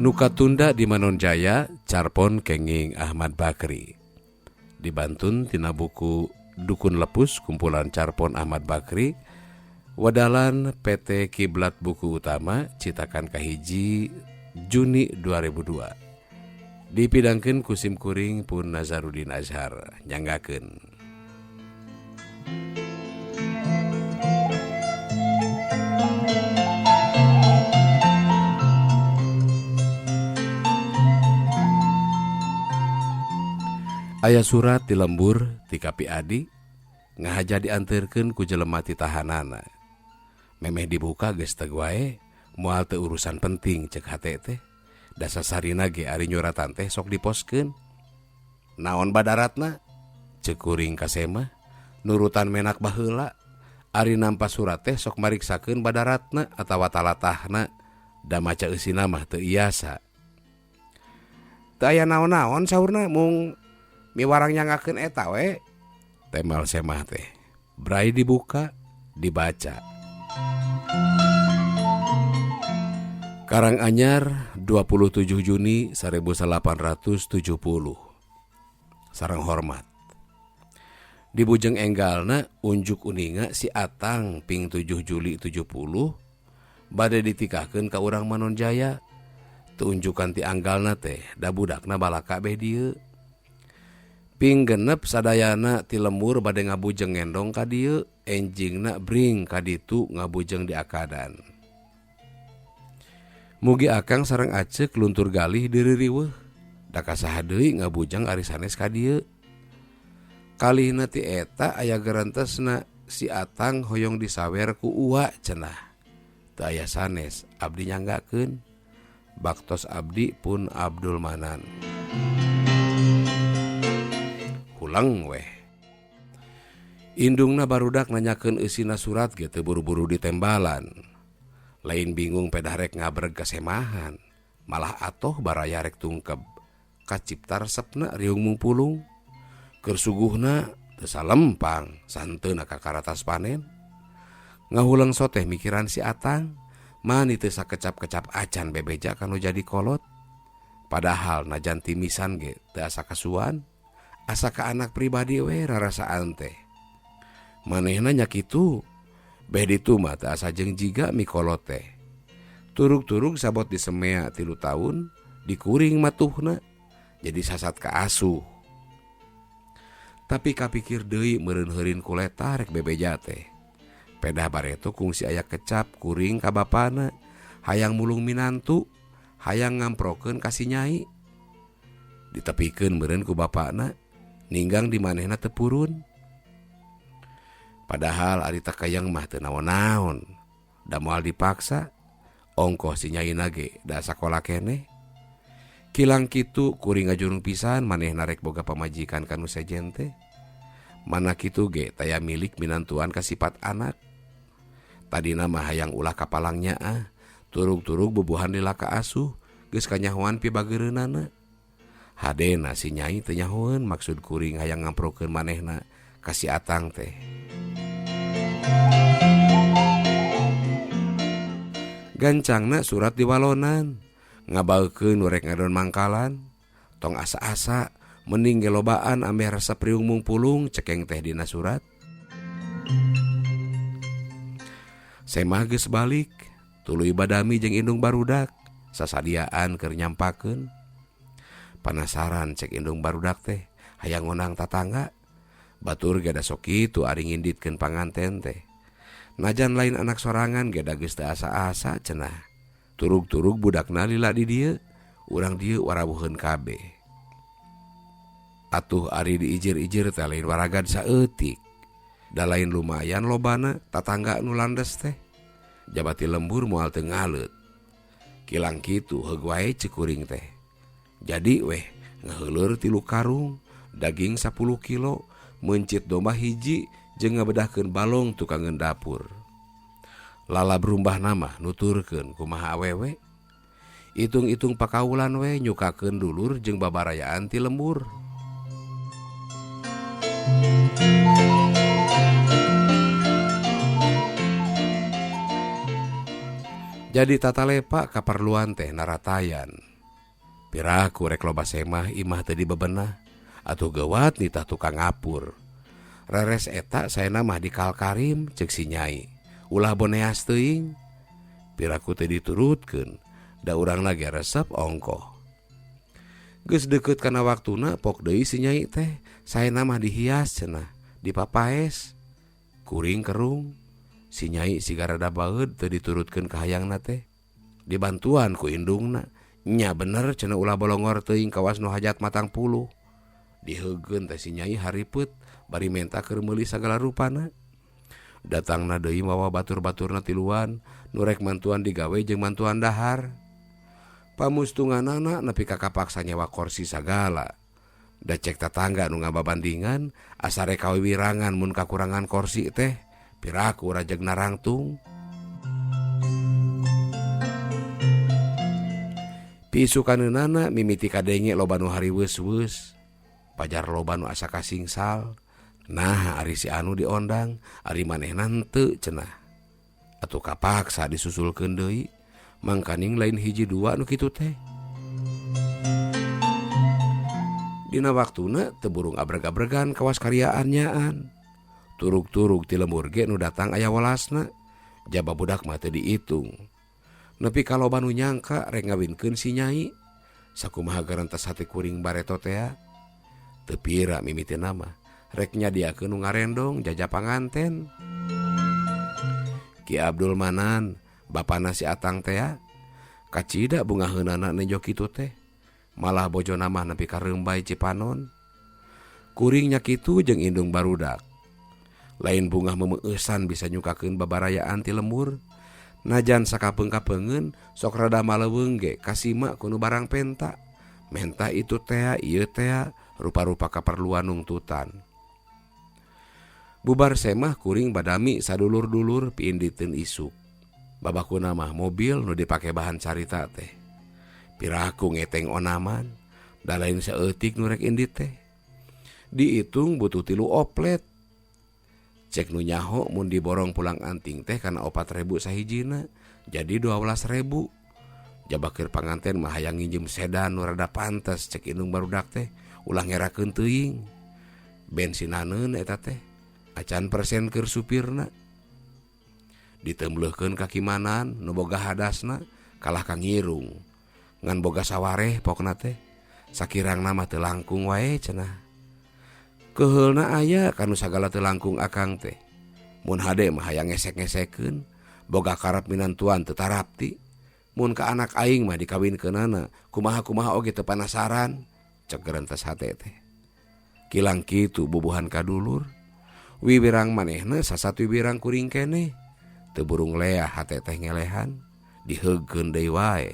Nu katunda di Manonjaya carpon kenging Ahmad Bakri. Dibantun tina buku Dukun Lepus kumpulan carpon Ahmad Bakri wadalan PT Kiblat Buku Utama citakan kahiji Juni 2002. Dipidangkeun ku sim kuring pun Nazarudin Azhar nyanggakeun. Aya surat di lembur ti Kapi Adi ngahaja dianterkeun ku jelema ti tahanana. Memeh dibuka geus teu wae, moal teu urusan penting cek hate teh. Da sasarina ge ari nyuratan teh sok diposkeun. Naon badaratna? Ceuk kuring ka Semah, nurutan menak baheula. Ari nampa surat teh sok mariksakeun badaratna atawa talatahna, da maca eusina mah teu iasa. Teu aya naon-naon saurna mung miwarang nyangakeun eta we. Temal Semah teh. Brai dibuka, dibaca. Karanganyar 27 Juni 1870. Sareng hormat. Di Bujeng Enggalna unjuk uninga si Atang ping 7 Juli 70 bade ditikahkeun ka urang Manonjaya. Teu unjukan ti anggalna teh da budakna balaka beh dieu. Ping genep sadayana ti lembur bade ngabujeng ngendong ka dieu, enjingna bring ka ditu ngabujeng di akadan. Mugi Akang sareng Acek luntur galih diririweuh, da kasaha deui ngabujeng ari sanes ka dieu. Kalihna ti eta aya gerentesna si Atang hoyong disawer ku Uwa cenah. Teu aya sanes abdi nyanggakeun. Baktos abdi pun Abdul Manan. Huleng weh. Indungna barudak nanyakeun eusina surat ge teu buru-buru ditembalan. Lain bingung pedah rek ngabreg kasemahan, malah atoh baraya rek tungkeb. Kacipta resepna riung mungpulung. Keur suguhna teu salempang, santeuna ka karatas panen. Ngahuleng soteh mikiran si Atang, mani teu sakecap-kecap acan bebeja kanu jadi kolot. Padahal najan timisan ge teu asa kasuan, asa ka anak pribadi we rarasaan teh. Manehna nya kitu, beh ditu mah teu asa jeung jiga mikolot teh. Turug-turug sabot disemea 3 taun, dikuring matuhna, jadi sasat ka asuh. Tapi kapikir deui meureun heurin kuleta rek bebeja teh. Pedah bareto kungsi aya kecap kuring ka bapana, hayang mulung minantu, hayang ngamprokeun ka si nyai. Ditepikeun meureun ku bapana, ninggang di manehna teu purun. Padahal ari takayang mah teu naon-naon, da moal dipaksa, ongkoh si nyaina ge da sakola keneh. Kilang kitu kuring ngajurung pisan manehna rek boga pamajikan ka nu sejen teh. Mana kitu ge taya milik minantuan ka sifat anak. Tadina mah hayang ulah kapalangnya ah, turug-turug bubuhan lila ka asuh, geus kanyahoan pibageureunana. Hadena si nyai teu nyahoeun maksud kuring hayang ngamprokeun manehna ka si Atang teh. Gancangna surat diwalonan, ngabaekeun nu rek ngadon mangkalan, tong asa-asa mending ge lobaan ameh resep riung mungpulung cekeng teh dina surat. Semah geus balik, tuluy badami jeung indung barudak, sasadiaan keur nyampakeun. Panasaran cek indung barudak teh, hayang ngondang tatangga. Batur ge da sok kitu ari nginditkeun panganten teh. Najan lain anak sorangan ge da geus teu asa-asa cenah. Turug-turug budakna lila di dieu, urang dieu warawuheun kabeh. Atuh ari diijir-ijir teh lain waragad saeutik. Da lain lumayan lobana tatangga nu landes teh. Jabati lembur moal teu ngaleut. Kilang kitu heug wae cek kuring teh. Jadi weh Ngaheuleur 3 karung, daging 10 kilo, meuncit domba hiji jeung ngabedahkeun balong tukangeun dapur. Lalab rumbah nama nuturkeun kumaha awewe. Itung-itung pakaulan we nyukakeun dulur jeung babarayaan ti lembur. Jadi tatalepa kaparluan teh naratayan. Piraku rek loba semah imah teu dibebenah atuh geuwat nitah tukang ngapur. Reres eta saena mah dikalkarim ceuk si Nyai. Ulah boneas teuing. Piraku teu diturutkeun, da urangna ge resep ongkoh. Geus deukeut kana waktuna pok deui si Nyai teh saena mah dihias cenah, dipapaes. Kuring kerung. Si Nyai siga rada baeud teu diturutkeun ka hayangna teh. Dibantuan ku indungna. Nya bener cenah ulah bolongor teuing kawas nu hajat matang puluh. Diheugeun teh si Nyai haripeut bari menta keur meuli sagala rupana. Datangna deui mawa batur-baturna tiluan nu rek mantuan digawe jeung mantuan dahar. Pamustunganana nepi ka kapaksa nyewa korsi sagala. Da cek tatangga nu ngababandingan asa rek kawiwirangan mun kakurangan korsi teh. Piraku rajeg narangtung. Piisukaneunana mimiti kadenge loba nu hariweus-weus. Pajar loba nu asa kasingsal. Nah ari si anu diondang, ari manehna henteu cenah. Atuh kapaksa disusulkeun deui. Mangkaning lain hiji dua nu kitu teh. Dina waktuna teu burung abreg-abregan kawas karyaan nyaan. Turug-turug ti lembur ge nu datang aya welasna. Jaba budak mah teu diitung. Nepi ka loba nu nyangka rek ngawinkeun si Nyai. Sakumaha garantas hate kuring bareto tea. Teu pira mimitina mah rek nyadiakeun nu ngarendong jaja panganten. Ki Abdul Manan, bapana si Atang tea, kacida bungaheunana nejo kitu teh. Malah bojona mah nepi ka reumbai Cipanon. Kuring nya kitu jeung indung barudak. Lain bungah memeueusan bisa nyukakeun babarayaan ti lembur. Najan sakapeung-kapeungeun sok rada maleuweung ge kasima ku nu barang penta. Menta itu tea ieu tea rupa-rupa kaperluan nungtutan. Bubar semah kuring badami sadulur-dulur piinditeun isuk. Babakuna mah mobil nu dipake bahan carita teh. Piraku ngeteng onaman, da lain saeutik nu rek indit teh. Diitung butuh 3 oplet. Cek nu nyaho mun diborong pulang anting teh kana 4.000 sahijina, jadi 12.000. Jaba keur panganten mah hayang nginjem sedan nu rada pantes cek indung barudak teh, ulah ngerakeun teuing. Bensinaneun eta teh, acan persen keur supirna. Ditembeleuhkeun ka kimanan nu boga hadasna kalah ka ngirung. Ngan boga sawareh pokna teh, sakirangna mah teu langkung wae cenah. Keheulna aya kanu sagala teu langkung akang teh. Mun hade mah hayang ngesek-ngesekeun, boga karep minantuan teu tarapti. Mun ka anak aing mah dikawinkeunana, kumaha-kumaha oge teu panasaran, cek gerentas hate teh. Kilang kitu bubuhan ka dulur. Wiwirang manehna sasat wiwirang kuring keneh. Teu burung leah hate teh ngelehan, diheugkeun deui wae.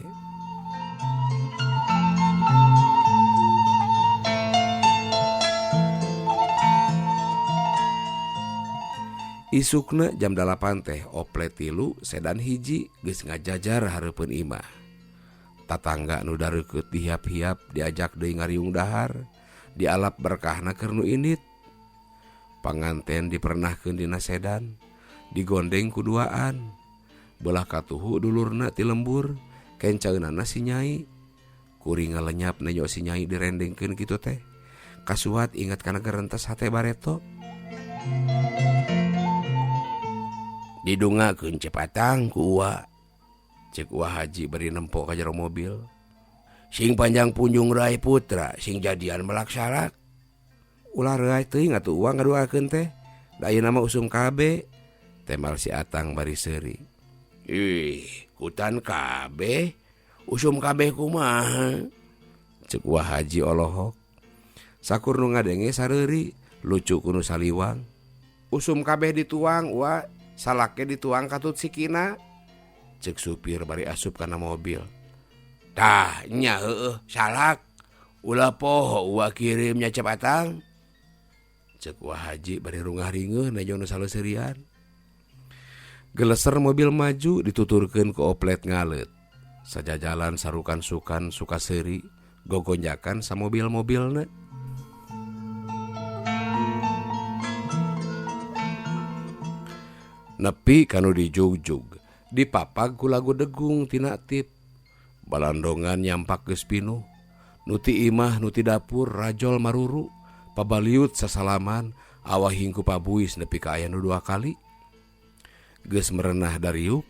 Isukna jam 8 teh oplet 3 sedan hiji geus ngajajar hareupeun imah. Tatangga nu dareukeut dihiap-hiap diajak deui ngariung dahar, dialap berkahna keur nu indit. Panganten dipernahkeun dina sedan, digondeng ku duaan. Belah katuhu dulurna ti lembur, kencaeunana si Nyai. Kuring ngalenyap nenyo si Nyai direndengkeun kitu teh. Kasuat ingat kana gerentes hate bareto. Didungakeun cepatang ku Uwa. Cek Uwa Haji bari nempo ka jero mobil. Sing panjang punjung rai putra, sing jadian melak salak. Ulah reuay teuing atuh Uwa ngaduakeun teh. Da ayeuna mah usum KB. Temal si Atang bari seuri. Ih, hutan KB. Usum KB kumaha? Cek Uwa Haji olohok. Sakur nu ngadenge sareuri, lucu ku nu saliwang. Usum kabeh dituang, Uwa. Salake dituang katut sikina. Cek supir bari asup kana mobil. Tah nya heueuh salak. Ulah poho uwa kirim nya Cep Atang. Cek Wa Haji bari rungah-ringeuh nejo nu saleseurian. Geleser mobil maju dituturkeun ku oplet ngaleut. Sajajalan sarukan sukan suka seuri gogonjakan samobil-mobilna. Nepi kanu dijugjug, dipapag ku lagu degung tina tip. Balandongan nyampak geus pinuh. Nu ti imah nu ti dapur rajol maruru, pabaliut sasalaman, awah hingku pabuis nepi ka aya nu 2 kali. Geus merenah dariuk,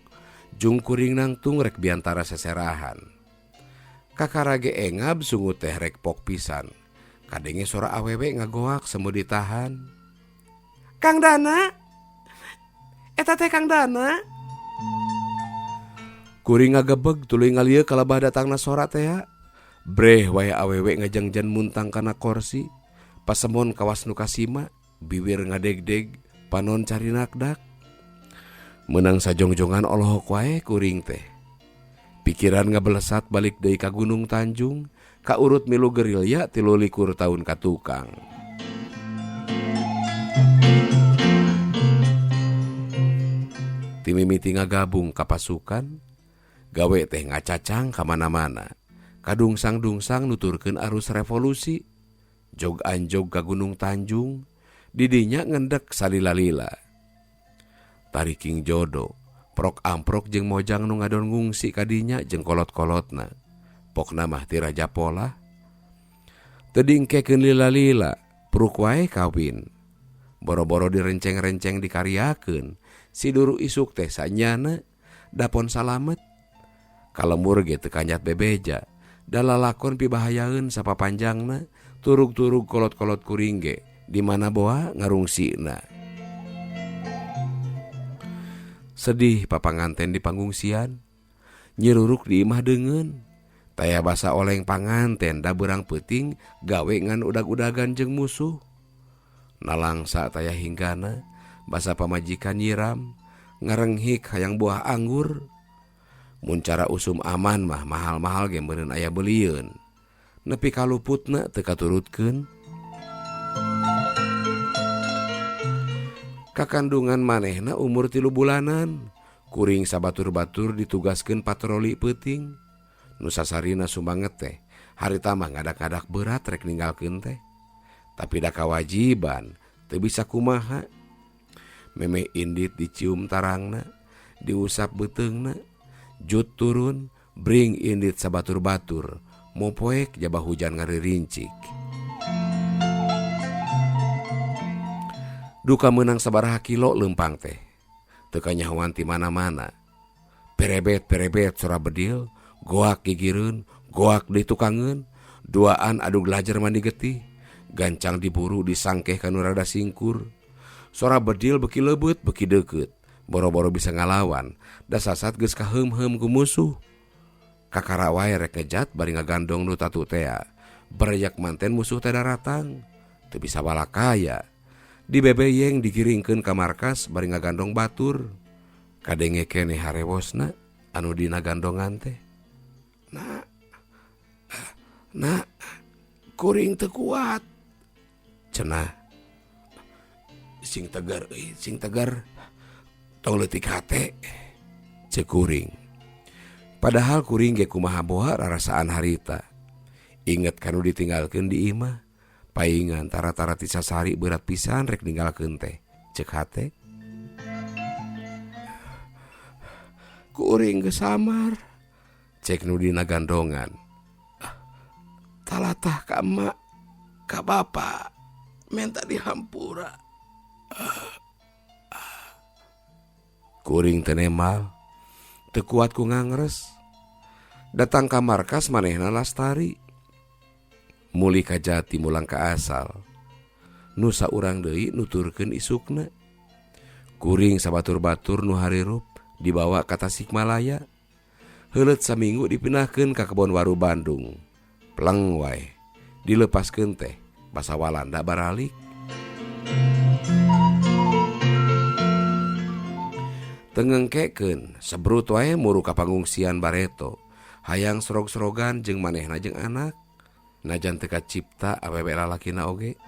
jung kuring nangtung rek biantara seserahan. Kakarage engab sungu teh rek pok pisan. Kadenge sora awewe ngagoak semu ditahan. Kang Dana, eta teh Kang Dana. Kuring ngagebeg tuluy ngalieu kalabah datangna sora teh. Breh wae awewe ngajengjen muntang kana korsi. Pasemon kawas nu kasima, biwir ngadegdeg, panon carinakdak. Menang sajongjongan olohok wae kuring teh. Pikiran ngabelesat balik deui ka Gunung Tanjung, kaurut milu gerilya 23 tahun ka tukang. Timimiti ngagabung ka pasukan, gawe teh ngacacang ka mana-mana. Kadungsang-dungsang nuturkeun arus revolusi, jog anjog ka Gunung Tanjung, didinya ngendek salila-lila. Tariking jodo, prok amprok jeung mojang nu ngadon ngungsi kadinya jeung kolot-kolotna. Pokna mah ti Raja Polah. Teu diengkekeun lila-lila, pruk wae kawin. Boro-boro direnceng-renceng dikaryakeun, si duru isuk teh sanyana dapon salamet. Kalemur ge teu kanyat bebeja, da lalakon pibahayaeun sapapanjangna, turug-turug kolot-kolot kuring ge di mana boa ngarungsina. Sedih papanganten di pangungsian, nyiruruk di imah deungeun. Taya basa oleng panganten da beurang peuting gawe ngan udag-udagan jeung musuh. Nalangsa taya hinggana, basa pamajikan nyiram, ngarenghik hayang buah anggur. Mun cara usum aman mah mahal-mahal ge meureun aya belieun. Nepi ka luputna teu katurutkeun. Kakandungan manehna umur 3 bulanan. Kuring sabatur-batur ditugaskeun patroli peuting. Nu sasarina sumanget teh, harita mah ngadak-ngadak berat rek ninggalkeun teh. Tapi da kawajiban teu bisa kumaha. Memeh indit dicium tarangna, diusap beuteungna, jut turun, bring indit sabatur-batur, mopoek jaba hujan ngaririncik. Duka meunang sabaraha kilo leumpang teh. Teu kanyahoan ti mana-mana. Perebet-perebet sora bedil, goak gigireun, goak ditukangeun, duaan adug lajar mandi getih, gancang diburu disangkeh ka nu rada singkur. Sora bedil beki leubeut beki deukeut, boro-boro bisa ngalawan, da sasat geus kaheum-heum ku musuh. Kakara wae rek ngejat bari ngagandong nu tatu tea. Bereyak manten musuh teh daratang, teu bisa balakaya. Dibebeyeng digiringkeun ka markas bari ngagandong batur. Kadenge keneh harewosna anu dina gandongan teh. Nak, nak, kuring teu kuat. Cenah. Sing tegar euy, sing tegar. Tong leutik hate. Ceuk kuring. Padahal kuring ge kumaha boha rarasaan harita. Inget kanu ditinggalkeun di imah. Paingan tara-tara ti sasari berat pisan rek ninggalkeun teh. Ceuk hate. Kuring geus samar. Cek nu dina gandongan. Talatah ka emak, ka bapa, menta dihampura. Kuring teu nemal, teu kuat ku ngangres. Datang ka markas manehna lastari. Mulih ka jati mulang ka asal. Nu saurang deui nuturkeun isukna. Kuring sabatur-batur nu harirup dibawa ka Tasikmalaya. Heuleut saminggu dipindahkeun ka Kebon Waru Bandung. Pleng wae dilepaskeun teh basa Walanda baralik. Tengengkekeun sebrut wae muru ka pangungsian bareto. Hayang serog-serogan jeung manehna jeung anak. Najan teu kacipta awewe lalakina oge.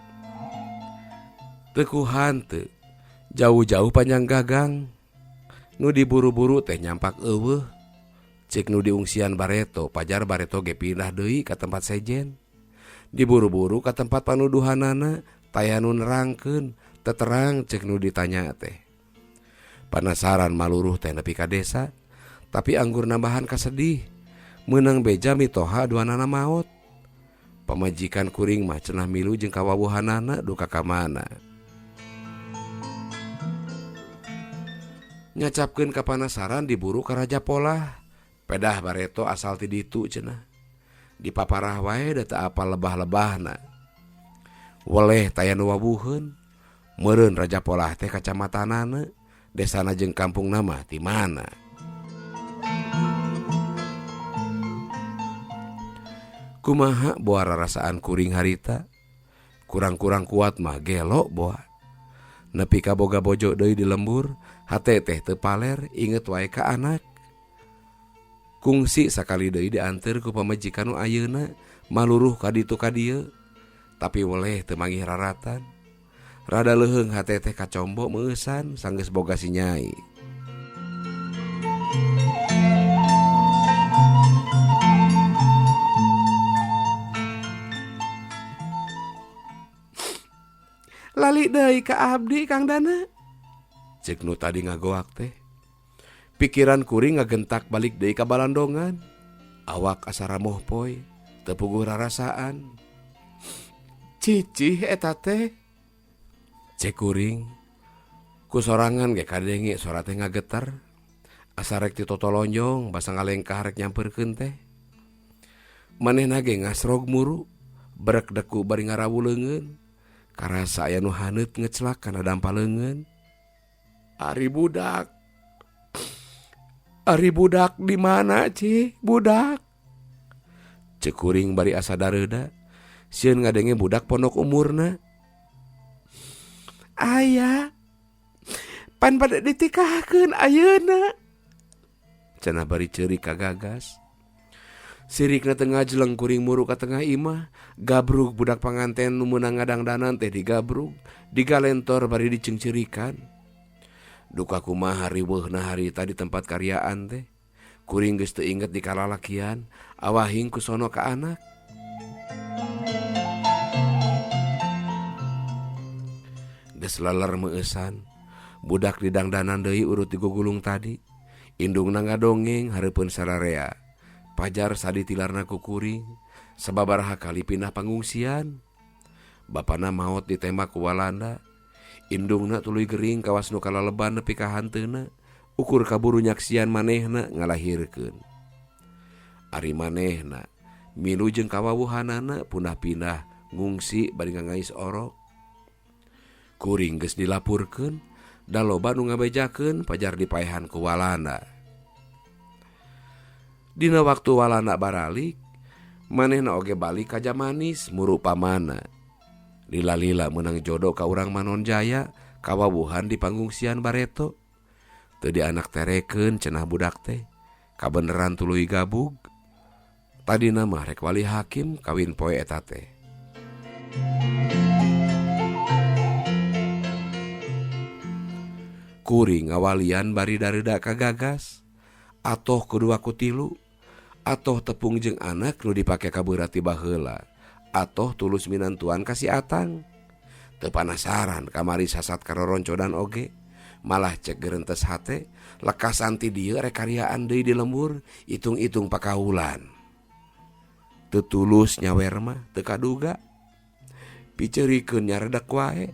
Teu ku hanteu, jauh-jauh panjang gagang. Nu diburu-buru teh nyampak eueuh. Cek nu diungsian bareto, pajar bareto ge pindah deui ka tempat sejen. Diburu-buru ka tempat panuduhanana, taya nu nerangkeun, teu terang cek nu ditanya teh. Panasaran maluruh teh nepi ka desa, tapi anggur nambahan kasedih. Meunang beja mitoha duanana maot. Pamajikan kuring mah cenah milu jeung kawawuhanana duka ka mana. Nyacapkeun kapanasaran diburu ka Raja Polah. Pedah bareto asal ti ditu cenah. Dipaparah wae da teu apal lebah-lebahna. Weleh taya nu wawuheun. Meureun Raja Polah teh kacamatanana, desana jeung kampungna mah ti mana. Kumaha boa rarasaan kuring harita? Kurang-kurang kuat mah gelo boa. Nepi ka boga bojo deui di lembur, hate teh teu paler inget wae ka anak. Kungsi sakali deui dianteur ku pamajikan nu ayeuna maluruh ka ditu ka dieu, tapi weleh teu manggih raratan. Rada leuheung hate teh kacombo meueusan sanggeus boga si nyai. Lali deui ka abdi Kang Dana. Cek nu tadi ngagoak teh. Pikiran kuring ngagentak balik deui ka balandongan. Awak asa ramoh poy, teu puguh rarasaan. Cicih eta teh. Cek kuring. Ku sorangan ge kadenge sora teh ngageter. Asa rek titotolonjong basa ngalengkah rek nyampeurkeun teh. Manehna ge ngasrog muru, berek deku bari ngarawu leungeun. Karasa aya nu haneut ngeclak kana dampa leungeun. Ari budak. Ari budak di mana cih budak? Cek kuring bari asa dareuda. Sieun ngadenge budak pondok umurna. Aya. Pan bade ditikahkeun ayeuna. Cenah bari ceurik kagagas. Sirikna teu ngajleng kuring muru ka tengah imah, gabrug budak panganten nu meunang ngadangdanan teh digabrug, digalentor bari diceungceurikan. Duka kumaha riweuhna harita di tempat karyaan teh. Kuring geus teu inget di kalalakian, awahing ku sono ka anak. Geus leler meueusan, budak didangdanan deui urut digugulung tadi. Indungna ngadongeng hareupeun sararea. Pajar sadi tilarna ku kuring, sababaraha kali pindah pangungsian. Bapana maot ditembak ku Walanda. Indungna tuluy gering kawas nu kalaleban nepi ka hanteuna, ukur kaburu nyaksian manehna ngalahirkeun. Ari manehna milu jeung kawawuhanana punah-pindah ngungsi bari ngangais orok. Kuring geus dilapurkeun, da loba nu ngabejakeun pajar dipaehan ku Walanda. Dina waktu Walanda baralik, manehna oge balik ka Jamanis muru pamana. Lila-lila meunang jodoh ka urang Manonjaya, kawawuhan di pangungsian bareto. Teu dianak terekeun cenah budak teh, kabeneran tuluy gabug. Tadina mah rek wali hakim kawin poe eta teh. Kuring ngawalian bari dareuda kagagas, atoh kedua kutilu, atoh tepung jeung anak nu dipake kabeurat ti baheula, atoh tulus minantuan ka si Atang. Teu panasaran kamari sasat karoroncodan oge, malah cek gerentes hate, lekasan ti dieu rek karyaan deui di lembur, hitung-hitung pakaulan. Teu tulus nyawer mah teu kaduga. Piceurikeun nyaredak wae.